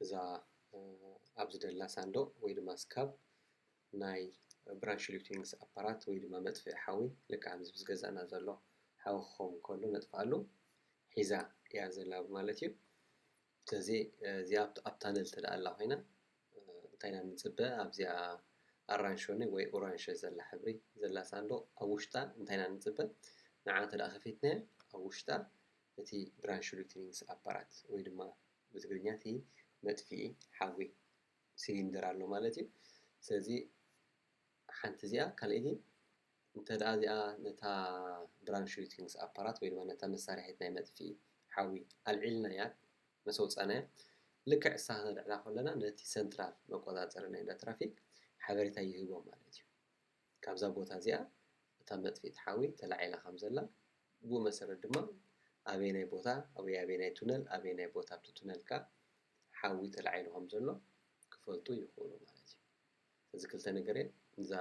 እዛ ኣብዚ ደላ ሳንዱቕ ወይ ድማ ስካብ ናይ ብራንች ሉቲንግስ ኣፓራት ወይ ድማ መጥፍኢ ሓዊ ልክዕ ከምዚ ምስ ገዛእና ዘሎ ሓዊ ክኸውን ከሎ ነጥፍኣሉ ሒዛ እያ ዘላ ማለት እዩ። ስለዚ እዚኣ ኣብ ታነል ተደኣ ኣላ ኮይና እንታይ ኢና ንፅበ ኣብዚኣ ኣራንሾኒ ወይ ኦራንሸ ዘላ ሕብሪ ዘላ ሳንዱቕ ኣብ ውሽጣ እንታይ ኢና ንፅበ ንዓ እንተ ደኣ ከፊትናዮ ኣብ ውሽጣ እቲ ብራንች ሉቲንግስ ኣፓራት ወይ ድማ ብትግርኛ እቲ መጥፍኢ ሓዊ ሲሊንደር ኣሎ ማለት እዩ። ስለዚ ሓንቲ እዚኣ ካልኣይቲ እንተ ደኣ እዚኣ ነታ ብራንች ሉቲንግስ ኣፓራት ወይ ድማ ነታ መሳርሒት ናይ መጥፍኢ ሓዊ ኣልዒልናያ መሰውፃናያ ልክዕ እሳ ክነልዕላ ከለና ነቲ ሰንትራል መቆፃፀሪ ናይ እንዳ ትራፊክ ሓበሬታ ይህቦ ማለት እዩ። ካብዛ ቦታ እዚኣ እታ መጥፊት ሓዊ ተላዒላ ከም ዘላ ብኡ መሰረት ድማ ኣበየናይ ቦታ ወይ ኣበየናይ ቱነል ኣበየናይ ቦታ ኣብቲ ቱነል ከ ሓዊ ተላዒሉ ከም ዘሎ ክፈልጡ ይኽእሉ ማለት እዩ። እዚ ክልተ ነገር እየን። እዛ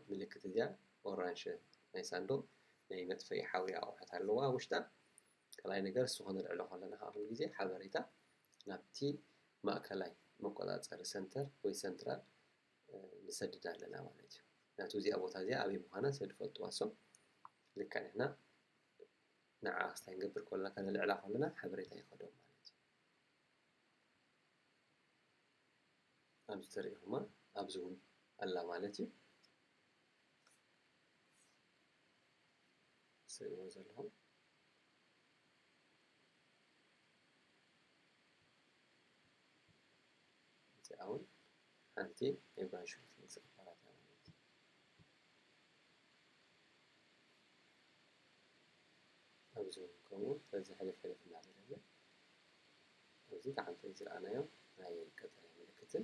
ምልክት እዚኣ ኦራንሽ ናይ ሳንዱቕ ናይ መጥፈኢ ሓዊ ኣቑሑት ኣለዋ ኣብ ውሽጣ። ካልኣይ ነገር እሱ ከነልዕሎ ከለና ከዓ ኩሉ ግዜ ሓበሬታ ናብቲ ማእከላይ መቆፃፀሪ ሰንተር ወይ ሰንትራል ንሰድድ ኣለና ማለት እዩ። ምክንያቱ እዚኣ ቦታ እዚኣ ኣበይ ምዃና ስለ ዝፈልጥዋ እሶም ልክዕ ንሕና ንዓ ክስታይ ንገብር ከለና ከነልዕላ ከለና ሓበሬታ ይኸዶም ማለት እዩ። ኣብዚ ተሪኢኹማ ኣብዚ እውን ኣላ ማለት እዩ። ስእዎ ዘለኹም እዚኣ እውን ሓንቲ ናይ ብራንች ሉቲንግስ ኣፓራት እያ ማለት እዩ። ኣብዚ እውን ከምኡ በዚ ሕልፍ ሕልፍ እናበለና ኣብዚ ተዓንተ ዝረኣናዮ ናይ ቀጠልያ ምልክትን